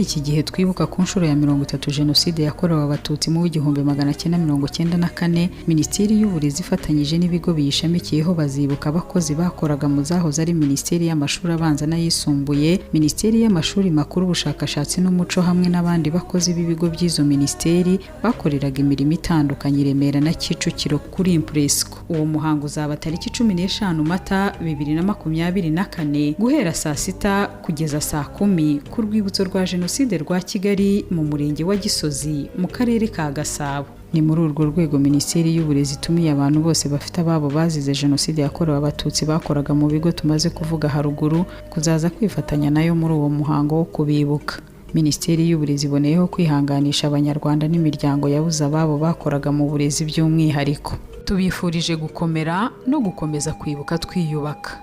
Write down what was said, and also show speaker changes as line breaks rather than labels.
Muri iki gihe twibuka ku nshuro ya 30 Jenoside yakorewe Abatutsi mu w'1994, Minisiteri y'Uburezi ifatanyije n'ibigo biyishamikiyeho bazibuka abakozi bakoraga mu zahoze ari Minisiteri y'Amashuri Abanza n'Ayisumbuye, Minisiteri y'Amashuri Makuru, Ubushakashatsi n'Umuco, hamwe n'abandi bakozi b'ibigo by'izo minisiteri bakoreraga imirimo itandukanye i Remera na Kicukiro kuri Impresco. Uwo muhango uzaba tariki 15 Mata 2024, guhera saa 6 kugeza saa 10, ku Rwibutso rwa Jenoside rwa Kigali mu Murenge wa Gisozi mu Karere ka Gasabo. Ni muri urwo rwego Minisiteri y'Uburezi itumiye abantu bose bafite ababo bazize Jenoside yakorewe Abatutsi bakoraga mu bigo tumaze kuvuga haruguru kuzaza kwifatanya nayo muri uwo muhango wo kubibuka. Minisiteri y'Uburezi iboneyeho kwihanganisha Abanyarwanda n'imiryango yabuze ababo bakoraga mu burezi by'umwihariko. Tubifurije gukomera no gukomeza kwibuka twiyubaka.